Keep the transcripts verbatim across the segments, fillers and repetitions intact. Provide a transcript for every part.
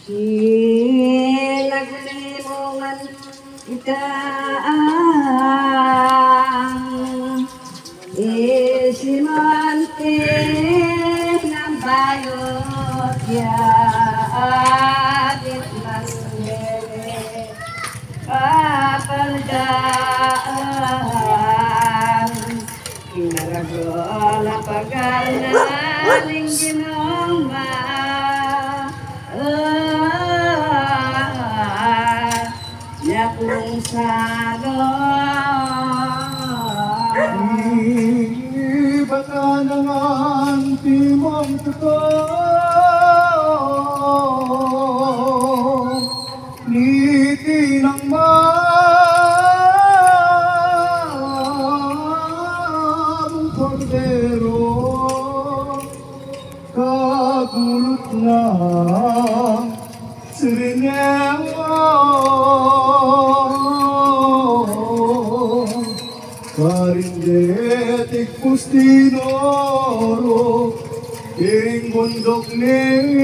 Pinaglimungan itang isimanting nang bayot ya, adit man lele papaldaan. Inarago na pagal na ning ginoma. Yakung salong. Ibatan ang antimong tuto. Niti nang mabung kordero, kagulut na sirineo. Karin detik pustinoro, ing bundok ning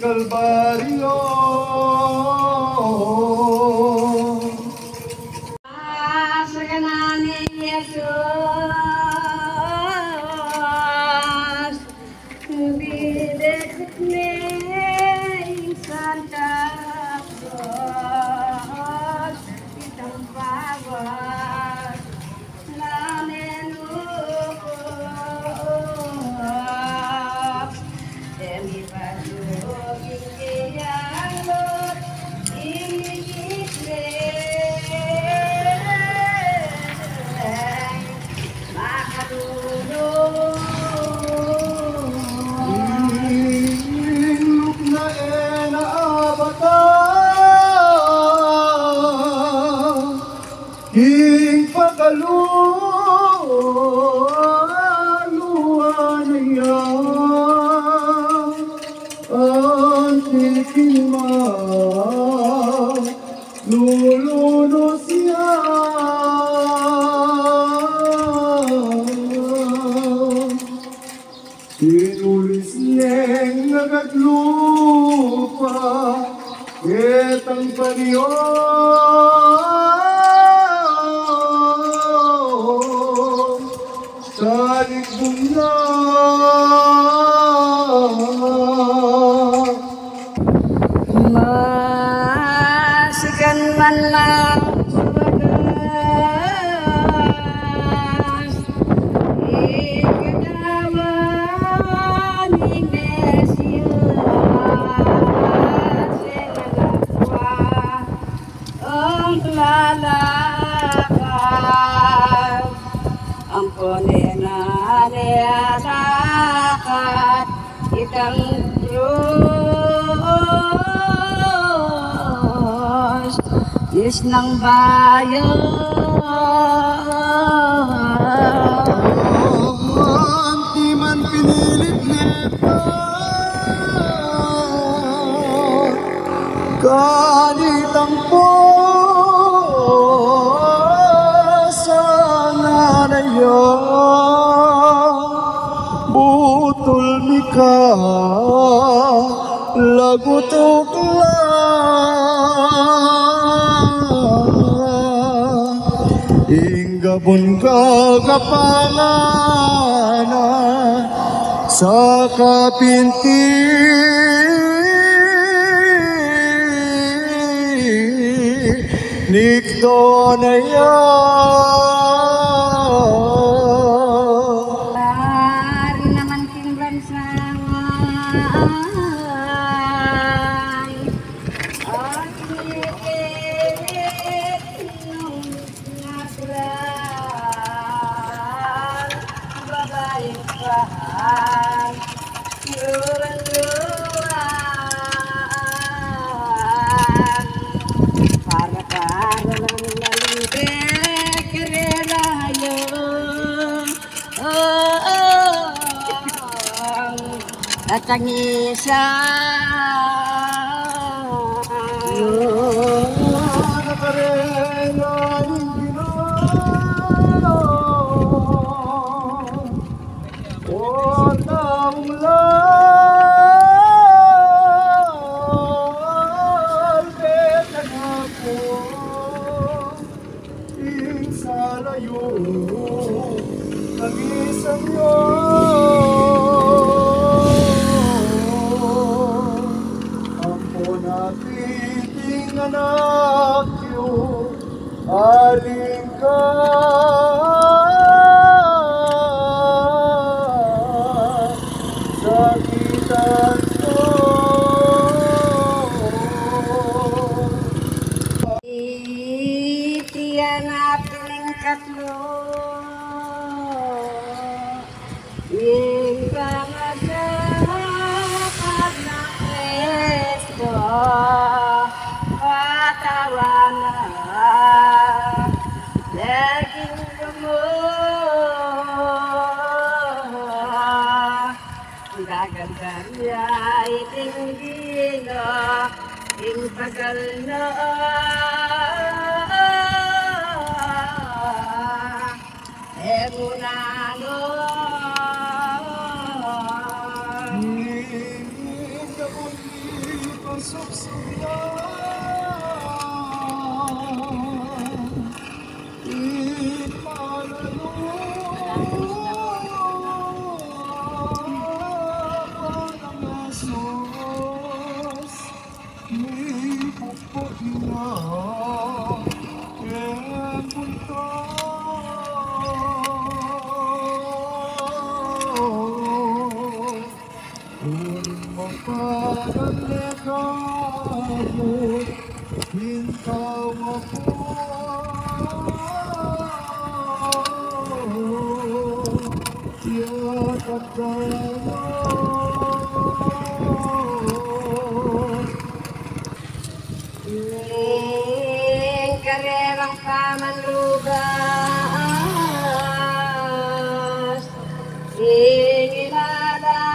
Kalbaryo. Sakanan ni Jesus, bidekut ne ing Santa Cruz, itang bawas na menukop, demi palugi kiyang Lord, ing ikit ne. Inluk na e na abatan king pakalualuan na ya, anti king ma lulunus ya. Tinulis neng agad lupa, ketang panion, salikbung na. Masikan man lang sa wakas, ing katawan ning Mesias, e na la kwa ang lalakad, ampon e na ne alakat itang krus, Dios nang bayan. Anti man pinilit ne pa kanitang pasangan na ya, butul mika lagutuk la. Ing gabun kagapanganan sa kapinti, nikto na ya. Ari naman king bansa At ang isa, O taung lalbe tana ku, ing sala yu, kamisan yu, ampon atin ing anak yu, aling kasakitan ku. Iti anak ning katlu, ing pangasakat nang Kristo, katawan na, daging dumu, dagan darya iting Ginu, ing pagal na e mu na no. Ning gabun ni pasuksuyan, ing palalu, Pangasinan, ning puput na, ing punta. Uling mapagal ne kayu, ing kawa ku, ya kataya. Ing karelang pamanlubas, ing imala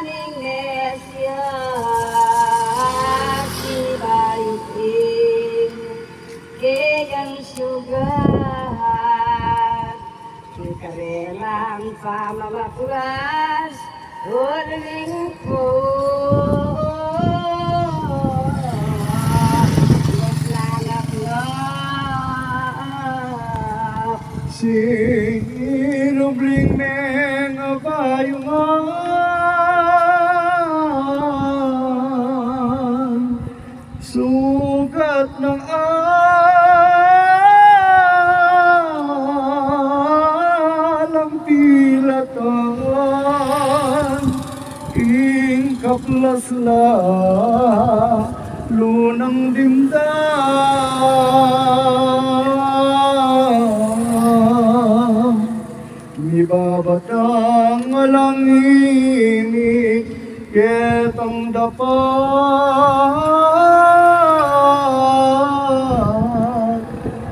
ning Mesias, ibayuting kekang sugat. Ing karelang pamamapulas, uling pu, sing irubling mengabayungan. Sugat nang alang pilatan, ing kaplas la lunang dimdam. Mibabatang alang ini ketang dapat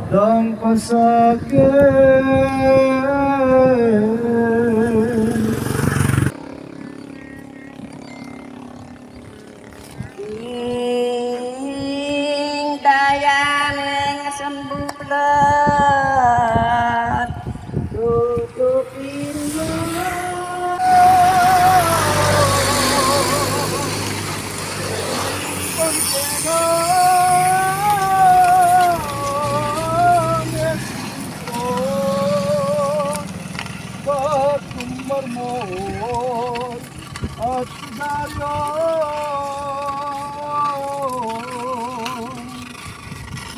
dang pasakit. Ing daya ning asambulan, tutupin mu. Pagkena, Mexico, Batung Marmol, at Dario,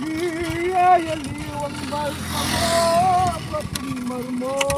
iyayaliwang balsamo, Batung Marmol.